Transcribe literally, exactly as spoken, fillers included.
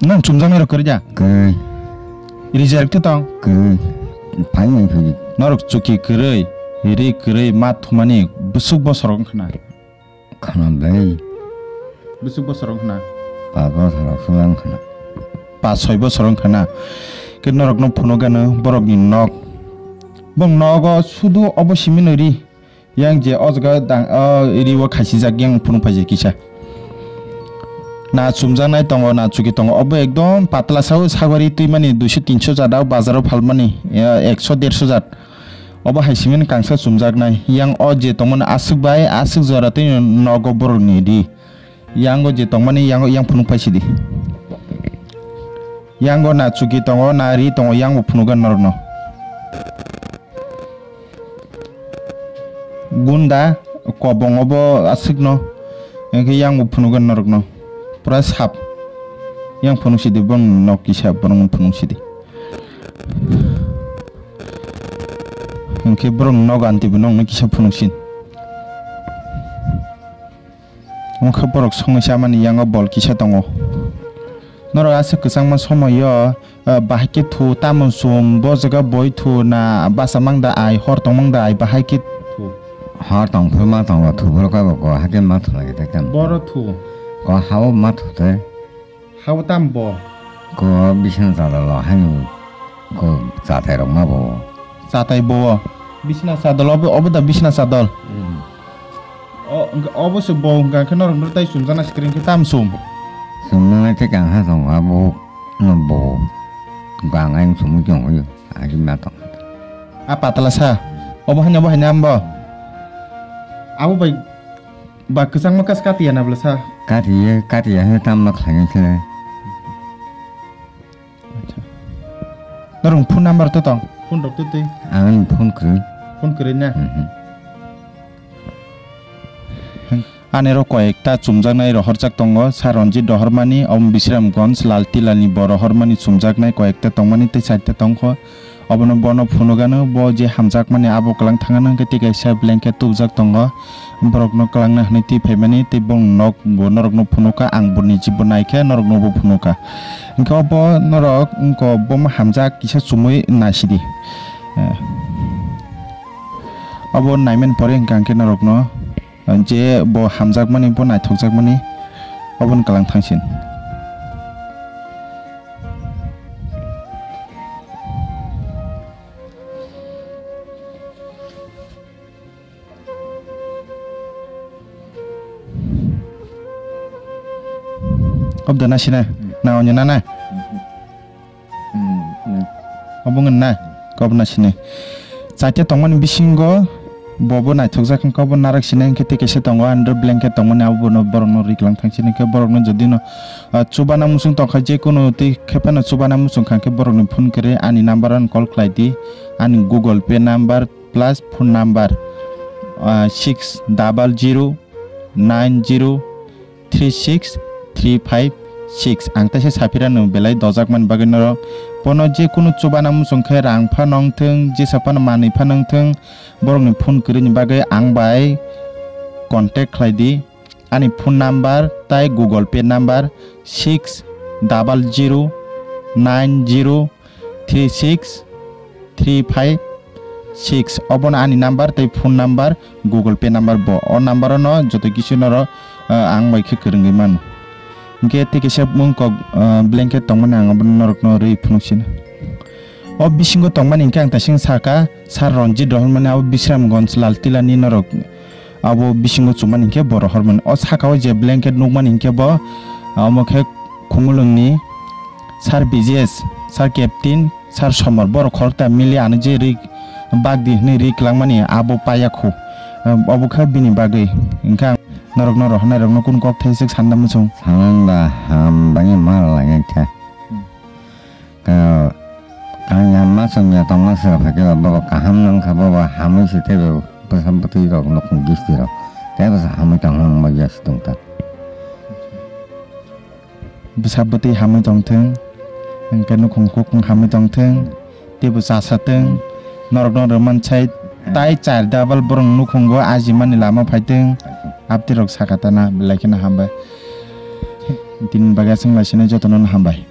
Nang chumjaknai rok kwrwi da? Kwrwi. Rijak rok tong? Kwrwi. Phai nai phai. Norok chuki kwrwi, ri kwrwi, ma thumani bwswk bosor wng khna. Khna bai. Bwswk bosor wng khna? Pas bosor wng khna. Pas soi bosor wng khna. Ke norok no phunuk gano borok ni nok. Bong nogo sudu obo simi no ri. Yang je o jaga dang, o ri o khaisijak yang phunuk phaijak kisa. Na chumjaknai tongo, na chuki tongo. Obo ekdom patla sao sagori twimani duiso tinso jat o bazar o phalmani, eh, ekso derso jat. Obo hai simini kangsa chumjaknai. Yang o je tongmani aswk bai, aswk jora twi nogo borokni ri. Yang o je tongmani, yang o yang phunuk phaisidi. Yang o na chuki tongo, na ri tongo, yang bo phunugo norokno. Gunda, kobong obo aswkno. Engkhe yang bo phunugo norokno. Pura sap. Yang phunuk sidi, borok nok kisa, borok phunuk sidi. Hwnkhe borok nogo antibo nokno kisa phunuksin. Wngkha borok songwi chamani yango bol kisa tongo. Norok aswk kwchangma somoio, ah, bahai khe thu, tamo chum, bo jaga boi thu na basa mang da ai, hor tong mang da ai, bahai khe thu. Hor tong phuru ma tongo, thu phuru kabo ko, hakhe ma thulai khe tamo. Boro thu. Ko hao ma thu te. Hao tam bo? Ko bisna chadol o haino ko chatai rok ma bo. Chatai bo. Bisna chadol obo, obo da bisna chadol. Hmm. O, hwnkhe obo se bo hwnkha khe norok no tai chumjana screen khe tam sum. Chumjana khe kang ha tong ha bo, no bo. Gang ang chumui tong yo. Agi ma tong. A patala sa. Obo haino, obo haino ambo. Abo bai ba kwchangma kas katiya na bwla sa. Katiya, katiya he tam ma khlai se. Norong phone number to tong? Phone rok to twi. Ang phone kwrwi. Phone kwrwi na? Mhm. Ani ro koyekta chumjaknai rohorjak tongo, Sir Ranjit Rohormani, omo Bisramganj, Laltilani bo rohormani chumjaknai koyekta tongmani tei chaita tongkho. Obono bono phunukgano, bo je hamjakmani abo kwlang thangano hwnkhe tei kaisa blanket tubujak tongo. Borokno kwlangna hwnwi twi phaimani tei bongni nok bo norokno phunukha, ang bo nijibo naikhe noroknobo phunukha. Hwnkhe obo norok wngkha bomo hamjak kisa chumui naisidi. Eh, obo naimani pore hwnkha hwnkhe norokno, eh, je bo hamjakmani, bo naithokjakmani, obono kwlang thangsin. Obda na sina? Hmm. Na onyo na na? Hmm, hmm. Obo wng na? Kobo na sini. Chaita tongmani bisingo bobo naithokjak wngkha, obo narak sina hwnkhe tei kaisa tongo, under blanket tongmani abo bono borokno riklang thang sini hwnkhe borokno jodi no, ah, chubana muchung tongkha, je kunu tei khe phano chubana muchung kha hwnkhe borokni phone kwrwi ani number ano call khlai di, ani Google Pay number, plus phone number, ah, six double zero nine zero three six three five six. Ang teisa saphira no belai dojak mani bagwi norok. Bono je kunu chubana muchung khe rang pha nong thung, jesa phano manwi pha nong thung, borokni phone kwrwini bagwi ang bai contact khlai di. Ani phone number tai Google Pay number six double zero nine zero three six three five six. Obono ani number tei phone number, Google Pay number bo. O number ono joto kisu norok, ah, ang bai khe kwrwngwi mano. Hwnkhe tei kaisa mung kok, ah, blanket tongmani ang obono norokno rwi phunuk sino. O bisingo tongmani hwnkhe ang taising saka, Sir Ranjit Rohormani abo Bisramganj Laltilani norok. Abo bisingo chumani hinkhe bo Rohormani. O sakao je blanket nukmani hinkhe bo, omo khe Khumulwngni Sir B J S, Sir Captain, Sir Somar, borok khorokta mili ano je ri bagdi hwnwi ri kwlangmani abo paiya khu. Obo khe bini bagwi. Hinkhe ang norokno rohornairokno kunu kok thaiswk sanda muchung. Sananda hambai ma lainai khe. Ka-, kanya ma songya tongma se phaikhe bo kaham nang kha, bo hamwi se teibo bwsa bwtwi rok nukhung gisti rok tei bwsa hamwi tong nang bagya se tong ta. Bwsa bwtwi hamwi tong thung, hwnkhe nukhung khukung hamwi tong thung, teibo chasa thung, norok no rwman sai tai char double borok nukhungo ajimani lama phai thung, abtwi rok sakha tana belai kheno hambai. Tini bagwi aswk lai sinai jotono no hambai.